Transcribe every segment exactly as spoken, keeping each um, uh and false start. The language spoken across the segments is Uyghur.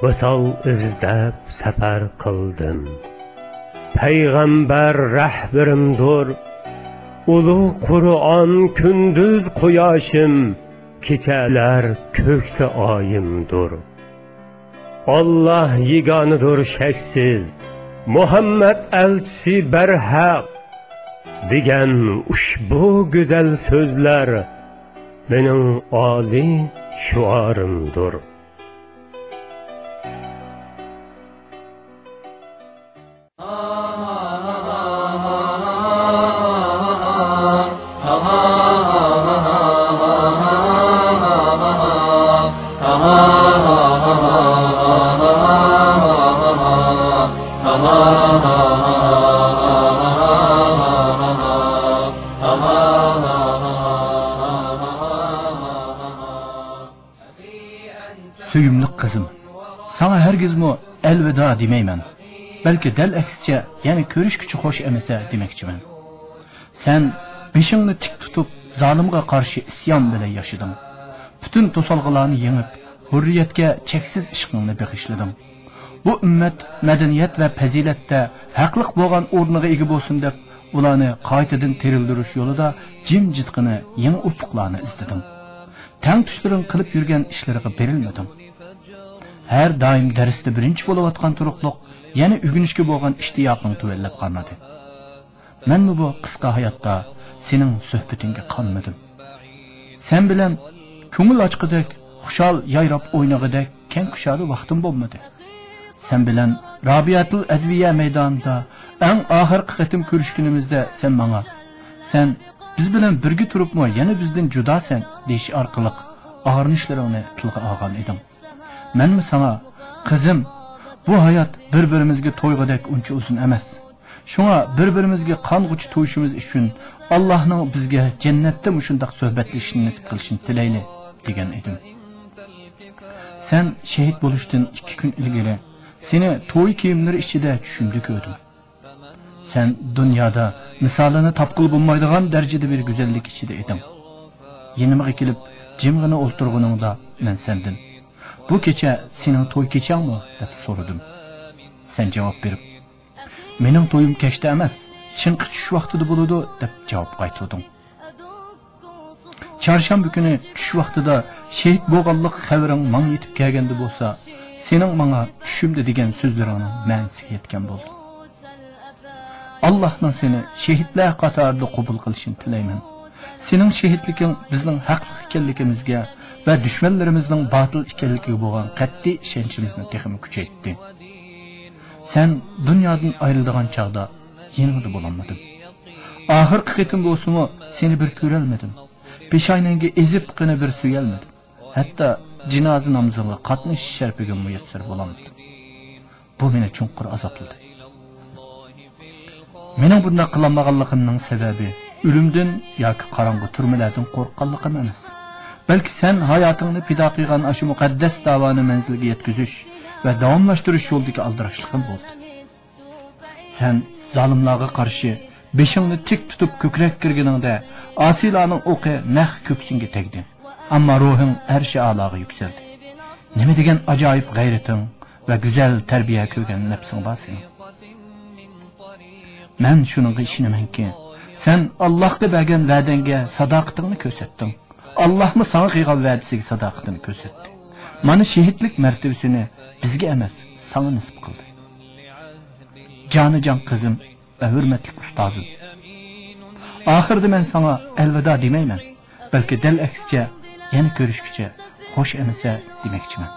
ۋىسال ئىزدەپ سەپەر قىلدىم. پەيغەمبەر رەھبىرىمدۇر. ئۇلۇغ قۇرئان كۈندۈز قۇياشىم، كېچەلەر كۆكتە ئايىمدۇر. ئاللاھ يېگانىدۇر شەكسىز، مۇھەممەد ئەلچىسى بەرھەق، دېگەن ئۇشبۇ گۈزەل سۆزلەر مېنىڭ ئالىي شوئارىمدۇر. سۆيۈملۈك قىزىم، ساڭا ھەرگىزمۇ ئەلۋىدا دېمەيمەن، بەلكى دەل ئەكسىچە، يەنە كۆرۈشكۈچە خوش ئەمىسە دېمەكچىمەن. سەن بېشىڭنى تىك تۇتۇپ، زالىمغا قارشى ئىسيان بىلەن ياشىدىڭ. پۈتۈن توسالغۇلارنى يېڭىپ، ھۇررىيەتكە چەكسىز ئىشقىڭنى بېغىشلىدىڭ. بۇ ئۈممەت مەدەنىيەت ۋە پەزىلەتتە ھەقلىق بولغان ئورنىغا ئىگە بولسۇن دەپ، ئۇلارنى قايتىدىن تىرىلدۈرۈش يولىدا جىمجىتقىنا يېڭى ئۇپۇقلارنى ئىزدىدىڭ. تەڭتۇشلىرىڭ قىلىپ يۈرگەن ئىشلىرىغا بېرىلمىدىڭ. ھەر دائىم دەرستە بىرىنچى بولۇۋاتقان تۇرۇقلۇق يەنە ئۆگىنىشكە بولغان ئىشتىياقىڭ تۆۋەنلەپ قالمىدى. مەنمۇ بۇ قىسقا ھاياتتا سېنىڭ سۆھبىتىڭگە قانمىدىم. سەن بىلەن كۆڭۈل ئاچقۇدەك، خۇشال يايراپ ئوينىغۇدەك كەڭ كۇشادە ۋاقتىم بولمىدى. سەن بىلەن رابىيەتۇل ئەدۋىيە مەيدانىدا ئەڭ ئاخىرقى قېتىم كۆرۈشكىنىمىزدە سەن ماڭا، سەن بىز بىلەن بىرگە تۇرۇپمۇ يەنە بىزدىن جۇداسەن دېيىش ئارقىلىق ئاغرىنىشلىرىڭنى تىلغا ئالغان ئىدىڭ. مەنمۇ ساڭا، قىزىم، بۇ ھايات بىر-بىرىمىزگە تويغۇدەك ئۇنچە ئۇزۇن ئەمەس. شۇڭا بىر-بىرىمىزگە قانغۇچە تويۇشىمىز ئۈچۈن ئاللاھنىڭ بىزگە جەننەتتە مۇشۇنداق سۆھبەتلىشىشنى نېسىپ قىلىشىنى تىلەيلى، دېگەن ئىدىم. سەن شېھىت بولۇشتىن ئىككى كۈن ئىلگىرى سېنى توي كىيىملىرى ئىچىدە چۈشۈمدە كۆردۈم. سەن دۇنيادا مىسالىنى تاپقىلى بولمايدىغان دەرىجىدە بىر گۈزەللىك ئىچىدە ئىدىڭ. يېنىمغا كېلىپ جىمغىنا ئولتۇرغىنىڭدا مەن سەندىن، «بۇ كېچە سېنىڭ توي كېچەڭمۇ؟» دەپ سورىدىم. سەن جاۋاب بېرىپ، «مېنىڭ تويۇم كەچتە ئەمەس، چىڭقى چۈش ۋاقتىدا بولىدۇ» دەپ جاۋاب قايتۇردۇڭ. چارشەنبە كۈنى چۈش ۋاقتىدا شېھىت بولغانلىق خەۋىرىڭ ماڭا يېتىپ كەلگەندە بولسا، سېنىڭ ماڭا چۈشۈمدە دېگەن سۆزلىرىڭنىڭ مەنىسىگە يەتكەن بولدۇم. ئاللاھنىڭ سېنى شېھىتلەر قاتارىدا قوبۇل قىلىشىنى تىلەيمەن. سېنىڭ شېھىتلىكىڭ بىزنىڭ ھەقلىق ئىكەنلىكىمىزگە ۋە دۈشمەنلىرىمىزنىڭ باتىل ئىكەنلىكىگە بولغان قەتئىي ئىشەنچىمىزنى تېخىمۇ كۈچەيتتى. سەن دۇنيادىن ئايرىلىدىغان چاغدا يېنىڭدا بولالمىدىم. ئاخىرقى قېتىم بولسىمۇ سېنى بىر كۆرەلمىدىم. پېشاينىڭگە ئېزىپ قېنى بىر سۆيەلمىدىم. ھەتتا جىنازا نامىزىڭغا قاتنىشىش شەرىپىگە مۇيەسسەر بولالمىدىم. بۇ مېنى چوڭقۇر ئازابلىدى. مېنىڭ بۇنداق قىلالمىغانلىقىمنىڭ سەۋەبى ئۆلۈمدىن ياكى قاراڭغۇ تۈرمىلەردىن قورققانلىقىم ئەمەس. بەلكى سەن ھاياتىڭنى پىدا قىلغان ئاشۇ مۇقەددەس داۋانى مەنزىلگە يەتكۈزۈش ۋە داۋاملاشتۇرۇش يولىدىكى ئالدىراشلىقىم بولدى. سەن زالىملارغا قارشى بېشىڭنى تىك تۇتۇپ كۆكرەككە كىرگىنىڭدە، ئاسىيلارنىڭ ئوقى نەق كۆكسۈڭگە تەگدى. ئەمما روھىڭ ئەرشى ئالاغا يۈكسەلدى. نېمە دېگەن ئاجايىپ غەيرىتىڭ ۋە گۈزەل تەربىيە كۆرگەن نەپسىڭ بار سېنىڭ. مەن شۇنىڭغا ئىشىنىمەنكى، سەن ئاللاھقا بەرگەن ۋەدەڭگە ساداقىتىڭنى كۆرسەتتىڭ. ئاللاھمۇ ساڭا قىلغان ۋەدىسىگە ساداقىتىنى كۆرسەتتى. مانا شېھىتلىك مەرتىۋىسىنى بىزگە ئەمەس، ساڭا نېسىپ قىلدى. جانىجان قىزىم ۋە ھۆرمەتلىك ئۇستازىم. ئاخىرىدا مەن ساڭا ئەلۋىدا دېمەيمەن، بەلكى دەل ئەكسىچە، يەنە كۆرۈشكۈچە، خوش ئەمىسە دېمەكچىمەن.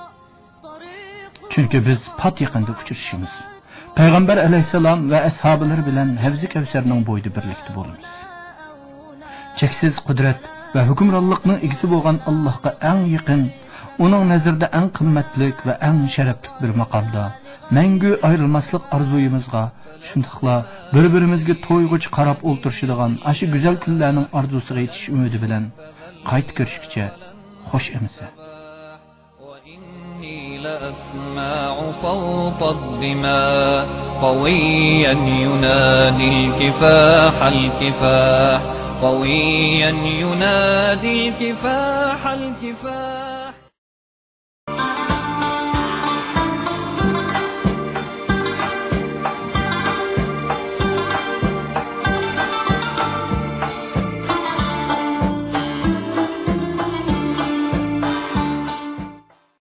چۈنكى بىز پات يېقىندا ئۇچرىشىمىز. پەيغەمبەر ئەلەيھىسسالام ۋە ئەسھابىلىرى بىلەن ھەۋزى كەۋسەرنىڭ بويىدا بىرلىكتە بولىمىز. چەكسىز قۇدرەت ۋە ھۆكۈمرانلىقنىڭ ئىگىسى بولغان ئاللاھقا ئەڭ يېقىن، ئۇنىڭ نەزىرىدە ئەڭ قىممەتلىك ۋە ئەڭ شەرەپلىك بىر ماقامدا مەڭگۈ ئايرىلماسلىق ئارزۇيىمىزغا، شۇنداقلا بىر-بىرىمىزگە تويغۇچە قاراپ ئولتۇرۇشىدىغان ئاشۇ گۈزەل كۈنلەرنىڭ ئارزۇسىغا يېتىش ئۈمىدى بىلەن قايتا كۆرۈشكىچە خوش ئەمىسە. وإني لأسمع صوت الدماء قويا ينادي الكفاح الكفاح، قويا ينادي الكفاح الكفاح.